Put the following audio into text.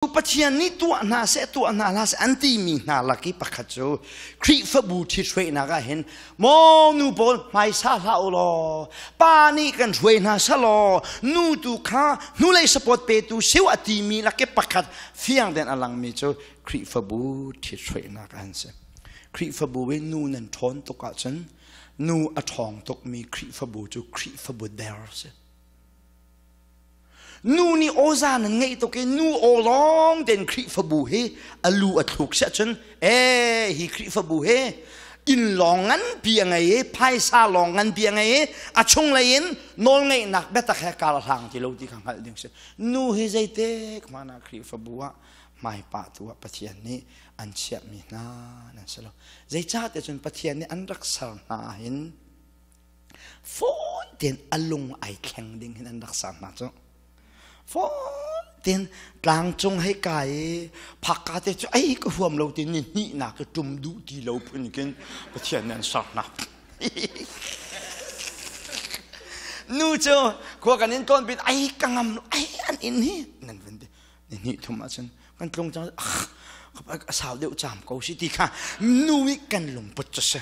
Pathian nih tuah hna seh, tuah hna hlah seh an timi hna lak i pakhat cu Khrihfabu ṭhithruainak ah hin maw nu pawl hmaisa hlah u law, pa nih kan hruai hna selaw, nu tu kha hnulei support petu siu a timi lak i pakhat fiang den a langmi cu Khrihfabu ṭhithruainak an si. Khrihfabu i nu nan ṭhawn tuk ahcun nu a ṭhawng tukmi Khrihfabu cu Khrihfabu der a si. Nu nih awza nan ngeih tuk i nu aw lawng tein Khrihfabu hi a lu a thluk siah cun, ee, hi Khrihfabu hi inn lawng nganpi a ngei i phaisa lawng nganpi a ngei i a chunglei in nawlngeihnak biatak he kar a hlang ti lo ti kha hngalh ding si. Nu hi zeitik hmanh ah Khrihfabu ah hmaipah tu ah Pathian nih an chiahmi hna nan si lo. Zeicahtiah cun Pathian nih an rak ser hna hin fawn tein a lung ai thleng ding hin an rak ser hna cu. Fawn tein tlangcung hei kai i phakka te cu ei ka huam lo ti ni hnihnak ka ṭum duh ti lo phun khin Pathian nih an ser hna. Nu cu khua kan in tlawn pin ai ka ngam ai an inn hi nan vun ti. Ni hnih thum ahcun kan tlung cang, a sau deuh cam ko si ti kha nu i kan lungput cu si.